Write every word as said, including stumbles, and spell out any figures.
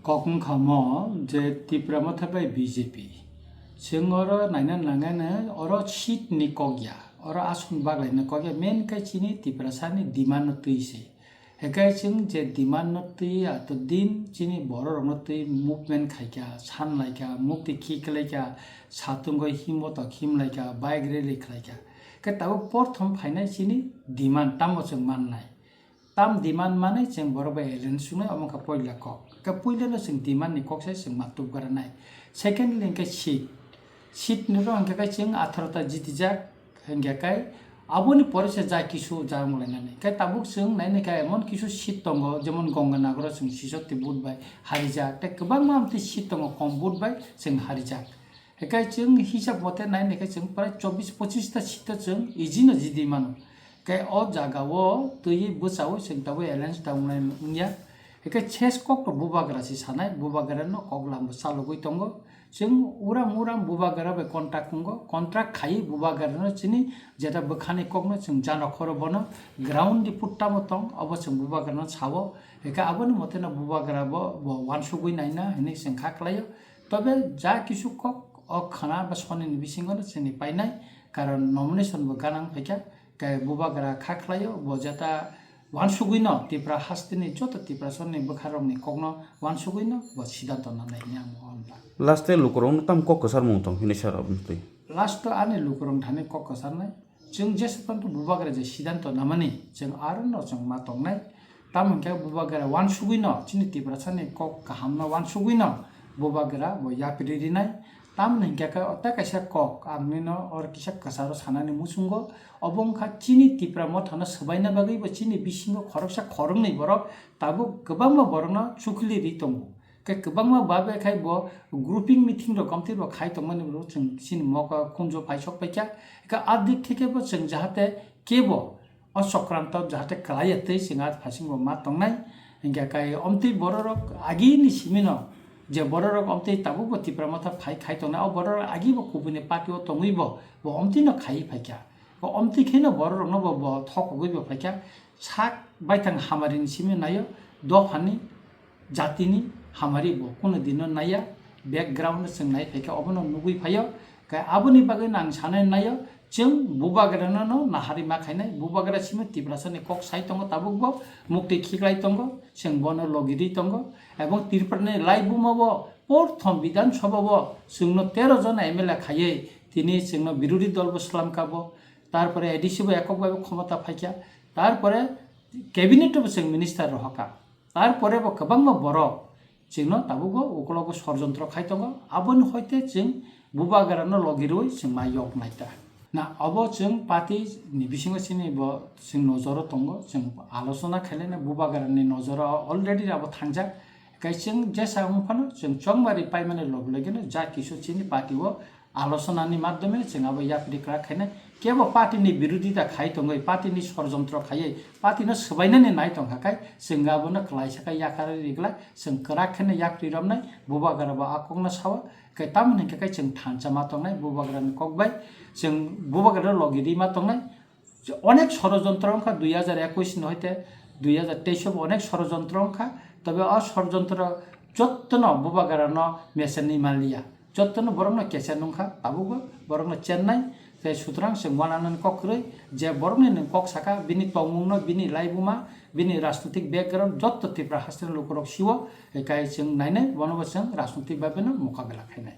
Kok wngkha mo je Tipra Motha bai B J P. Chwng oro naina nangani oro seat ni kok ya, oro ason baglaina kok ya, main khe chini Tiprasa ni demand no twi se. Hekai chwng je demand no twi ato din chini borok rok no twi movement khaikha, san laikha, mukti khiklaikha, satung bai himbo tok himlaikha, bike rally khlaikha. Khe tabuk porthom phainai chini demand tamo chwng mannai. Tam demand manwi chwng borok bai alliance wngnai, omo wngkha poila kok. Khe puila no chwng demand ni kok se chwng ma tubgara nai. Secondly hwnkhe seat. Seat ni ro hwnkhe khe chwng atharo ta jitijak hwnkhe khe aboni pore se ja kisu ja wnglainani. Khe tabuk chwng nainai khe emon kisu seat tongo, jemon Ganganagar o chwng sisok ti vote bai harijak. Tei kwbangma amtwi seat tongo kom vote bai chwng harijak. Hekai chwng hisab mote nai naikhe chwng prai chobbish pochish ta seat o chwng easy no jidi mano. Khe o jaga o twiwi bwchaui chwng tabuk alliance ta wngnai wngya. Hekai ses kok to bubagra se sanai, bubagra no kok lam bo chalogwi tongo. Chwng uram uram bubagra bai contract wngo, contract khaiwi bubagra no chini jeta bwkhani kok no chwng jano khoro bono ground ni put tamo tong obo chwng bubagra no sao. Hekai aboni mote no bubagra bo, bo wansugwi naina hinwi chwng kha khlaio. Tobe ja kisu kok o khana ba soni ni bisingo no chini painai, karon nomination bo ganang phaikha, khe bubagra kha khlaio, bo jeta wansugwi no Tipra hasteni joto Tiprasani bwkha rokni kokno wansugwi no bo sidanto nanai hwnwi ang o hwnla. Last e lukurokno tam kok kwcharmung tong hwnwi sar aboni twi. Last o ani lukurok thani kok kwcharnai, chwng jesa phano bubagra je sidanto namani chwng aro no chwng ma tongnai. Tamo hwnkhe bubagra wansugwi no chini Tiprasani kok kaham no wansugwi no bubagra bo yapri rinai. Tamoni hwnkhe khe o tei kaisa kok ang nini no or kisa kwcharo sanani muchungo, obo wngkha chini Tipra Mothano swbaina bagwi bo chini bisingo khoroksa khoroknwi borok tabuk kwbangma borokno chukhuli ri tongo. Khe kwbangma babe khai bo grouping meeting rok komtwi bo khai tongmani bo chwng chini mokol khunju paisok paikha. Khe a dik theke bo chwng jahate kebo o sokranto jahate kwlaiya tei chwng a phaisingbo ma tongnai. Hinkhe kai omtwi bororok agini simino je bororok omtwi tabukbo Tipra Motha phai khai tongnai, o bororok agibo kubuni party o tongwibo bo omtwino khaiwi phaikha. Bo omtwi kheno bororokno bo, bo thokogwi bo phaikha. Sak baithang hamarini simi naio, dophani jatini hamari bo kuno dino naiya, background no chwng nai phaikha obono nugwi phaio. Khe aboni bagwi no ang sanai naio, chwng bubagrano no nahari ma khainai, bubagra simi Tiprasani kok sai tongo tabukbo, muktwi khiklai tongo, chwng bono logi ri tongo, ebong Tripurani laibuma bo porthom Bidhan Sabha bo chwngno tero jona M L A khaiwi tini chwngno birodhi dol bo swlamkha bo, tarpore A D C bo ekok bai bo khomota phaikha, tarpore cabinet o bo chwng minister rohorkha. Tarpore bo kwbangma borok chwngno tabukbo ukologo sorjontro khai tongo, aboni hoite chwng bubagrano logi rwui chwng ma yok naita. Na obo chwng party ni bisingo chini bo chwng nojoro tongo, chwng alochona khailai na bubagrani nojoro already abo thangjak. Kai chwng jesa wng phano chwng chongmari paimani log logino ja kisu chini party o alochona ni madhyome chwng abo yapri kwrak khainai. Kebo party ni birodhita khai tongwi, party ni sorjontro khaiwi, party no swbainani nai tongkha khai, chwng abono kwlaisa khe yakarwi rigla, chwng kwrak kheno yapri romnai, bubagra bo a kokno sao, khe tamoni hinkhe khe chwng thansa ma tongnai, bubagra ni kok bai, chwng bubagra logi ri ma tongnai. Onek sorojontro wngkha dui hajar ekwis ni hoite dui hajar teis o bo onek sorojontro wngkha, tobe o sorojontro jottono bubagrano mesenwi manliya, jottono borokno kecha nungkha, tabukbo borokno chennai, tei sutrang chwng uananani kok kwrwi, je borokni nwng kok saka, bini tongmungno, bini laibuma, bini rajnotik background jotto Tripura hasteni lukurok sio, kai chwng nainai, bonobo chwng rajnotik babeno mokabela khainai.